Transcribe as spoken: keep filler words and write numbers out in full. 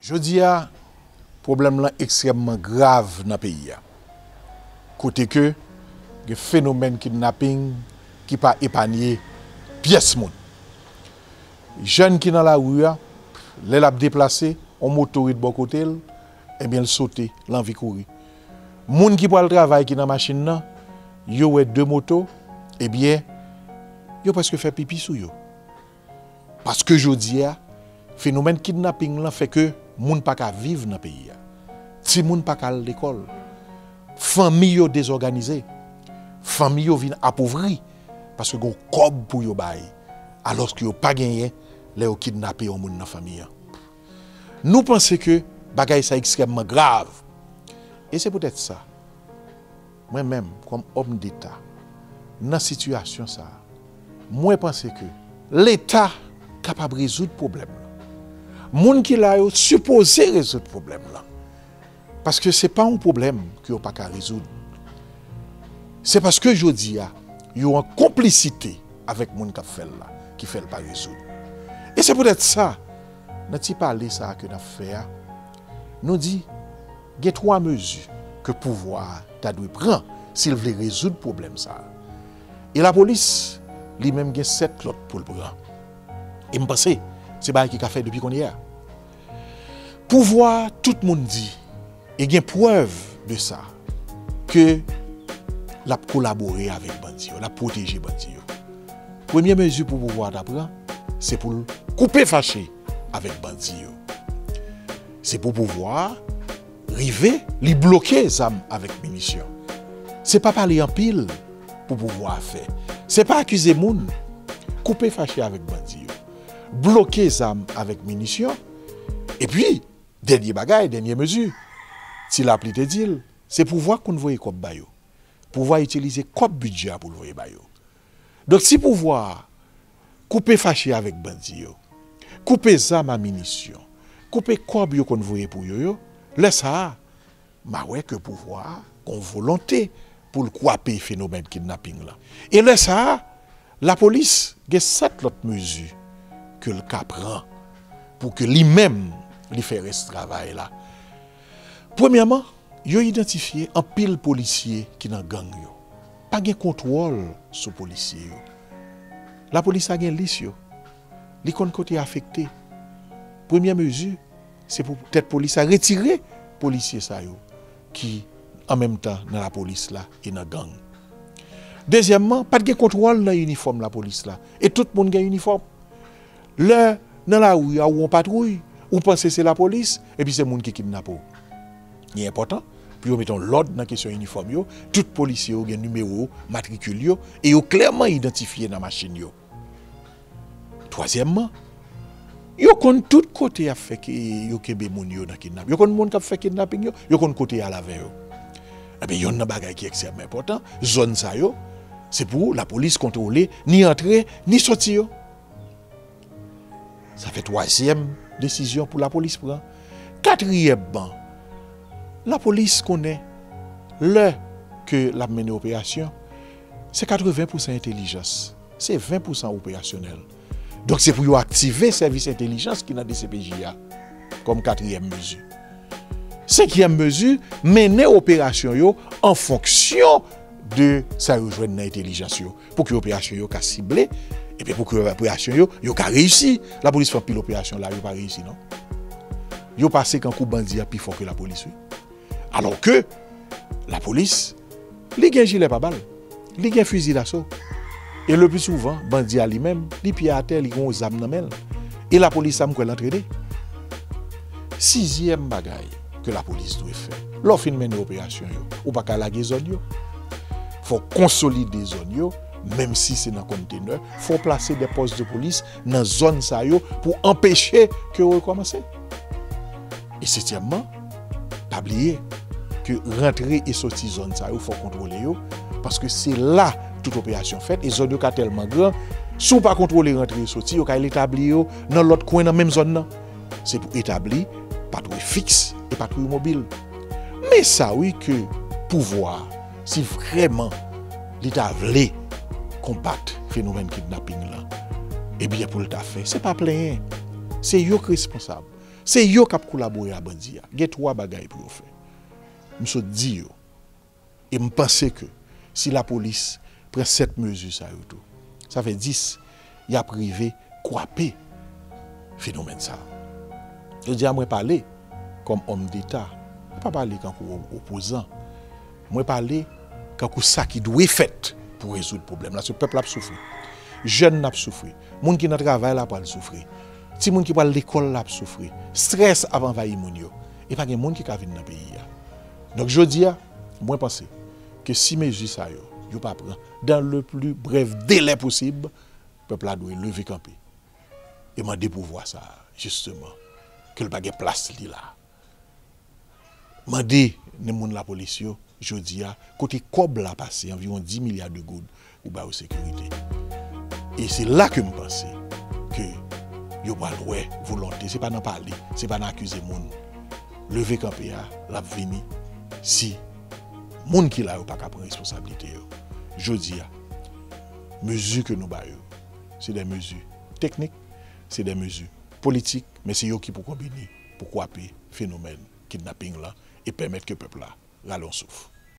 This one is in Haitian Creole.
Jodi a, pwoblèm lan ekstrèmman grav nan peyi a, kote ke gen fenomèn kidnaping ki pa epanye pyès moun. Jèn ki nan lari a, lè l ap deplase, on moto ret bò kote l, ebyen, l sote, l anvi kouri. Moun ki pral travay ki nan machin nan, yo wè de moto, ebyen, yo prèske fè pipi sou yo. Paske jodi a, fenomèn kidnaping lan fè ke moun pa ka viv nan peyi a. Timoun pa ka al lekòl. Fanmi yo dezòganize. Fanmi yo vin apovri paske gen kòb pou yo bay, alòske yo pa genyen lè yo kidnape yon moun nan fanmi an. Nou panse ke bagay sa ekstrèmman grav. E se poutèt sa, mwen menm, kòm òm deta, nan sitiyasyon sa a, mwen panse ke Leta kapab rezoud pwoblèm lan. Moun ki la yo sipoze rezoud pwoblèm lan. Paske se pa yon pwoblèm ke yo pa ka rezoud. Se paske jodi a, yo an konplisite avèk moun k ap fè l la, ki fè l pa rezoud. E se poutèt sa, nan ti pale sa a ke n ap fè a, nou di, gen twa mezi ke pouvwa a ta dwe pran si l vle rezoud pwoblèm sa a. E lapolis, li menm, gen sèt lòt pou l pran. E m panse, se bagay ki ka fèt depi kounye a. Pouvwa a, tout moun di, e gen prèv de sa, ke l ap kolabore avèk bandi yo, l ap pwoteje bandi yo. Premye mezi pou pouvwa a ta pran, se pou l koupe fache avèk bandi yo. Se pou pouvwa a rive, li bloke zam avèk minisyon. Se pa pale anpil pou pouvwa a fè. Se pa akize moun. Koupe fache avèk bandi yo. Bloke zam avèk minisyon. Epi, dènye bagay, dènye mezi, Ti Lapli te di l, se pouvwa k konn voye kòb ba yo. Pouvwa a itilize kòb bidjè a pou l voye ba yo. Donk, si pouvwa a koupe fache avèk bandi yo, koupe zam a minisyon, koupe kòb yo konn voye pou yo yo, lè sa a, m a wè ke pouvwa a gon volonte pou l kwape fenomèn kidnaping lan. E lè sa a, lapolis gen sèt lòt mezi ke l ka pran pou ke li menm li fè rès travay la. Premyèman, yo idantifye anpil polisye ki nan gang yo. Pa gen kontwòl sou polisye yo. Lapolis la gen lis yo. Li konn kote afekte. Premyè mezi, se pou tèt polis la retire polisye sa yo ki an menm tan nan lapolis la e nan gang. Dezyèmman, pa t gen kontwòl nan inifòm lapolis la. E tout moun gen inifòm. Lè nan lari a ou on patwouy, ou panse se lapolis, epi se moun ki kidnape w. Li enpòtan pou yo mete yon lòd nan kesyon inifòm yo. Tout polisye yo gen nimewo matrikil yo e yo klèman idantifye nan machin yo. Twazyèmman, yo konn tout kote y ap fè ke yo kenbe moun yo nan kidnap. Yo konn moun k ap fè kidnaping yo, yo konn kote y al avè yo. Ebyen, yonn nan bagay ki ekstrèmman enpòtan, zòn sa yo, se pou lapolis kontwole ni antre, ni soti yo. Sa fè twazyèm desizyon pou lapolis pran. Katriyèmman, lapolis konnen lè ke l ap mennen operasyon, se katreven pousan entèlijans, se ven pousan operasyonèl. Donk, se pou yo aktive sèvis entèlijans ki nan D C P J a kòm katriyèm mezi. Senkyèm mezi, mennen operasyon yo an fonksyon de sa yo jwenn nan entèlijans yo, pou ke operasyon yo ka sible, epi pou ke operasyon yo, yo ka reyisi. Lapolis fè anpil operasyon la, yo pa reyisi, non. Yo pase kankou bandi a pi fò ke lapolis, wi. Alò ke lapolis, li gen jilè pa bal, li gen fizi daso. E le pli souvan, bandi a li menm, li pye atè, li gen yon zam nan men l. E lapolis sa, m kwè l antrene. Sizyèm bagay ke lapolis dwe fè, lè w fin mennen operasyon yo, ou pa ka lage zòn yo. Fò w konsolide zòn yo, menm si se nan kontenè, fò w plase de pòs de polis nan zòn sa yo pou anpeche ke yo rekòmanse. E setyèmman, pa bliye ke rantre e soti zòn sa yo, fò w kontwole yo, paske se la tout operasyon fèt, e zòn yo ka tèlman gran, si w pa kontwole rantre e soti, yo ka al etabli yo nan lòt kwen nan menm zòn nan. Se pou etabli patwouy fiks e patwouy mobil. Men sa wi ke pouvwa a, si vrèman li ta vle konbat fenomèn kidnaping lan, ebyen pou l ta fè, se pa plenyen. Se yo k responsab. Se yo k ap kolabore a bandi a. Gen twa bagay pou yo fè. M sot di yo. E m panse ke si lapolis pran sèt mezi sa yo tou, sa fè dis, y ap rive kwape fenomèn sa a. Jodi a, mwen pale kòm òm deta, mwen pa pale kankou o-, opozan. Mwen pale kankou sa ki dwe fèt pou rezoud pwoblèm la. Se pèp la ap soufri. Jèn nan ap soufri. Moun ki nan travay la pral soufri. Timoun ki pral lekòl la ap soufri. Strès ap anvayi moun yo. E pa gen moun ki ka vin nan peyi a. Donk, jodi a, mwen panse ke si mezi sa yo, yo pa pran dans le plus bref délai posib, pèp la dwe leve kanpe e mande pouvwa sa a, jisteman, ke l pa gen plas li la. Mande nan moun lapolis yo, jodi a, kote kòb la pase, anviwon dis milya de goud, pou ba yo sekirite. E se la ke m panse ke yo pral wè volonte, se pa nan pale, se pa nan akize moun. Leve kanpe a, l ap vini si moun ki la yo pa ka pran responsablite yo. Jodi a, mezi ke nou ba yo, se de mezi teknik, se de mezi politik, men se yo ki pou konbine pou kwape fenomèn kidnaping lan e pèmèt ke pèp la rale yon souf.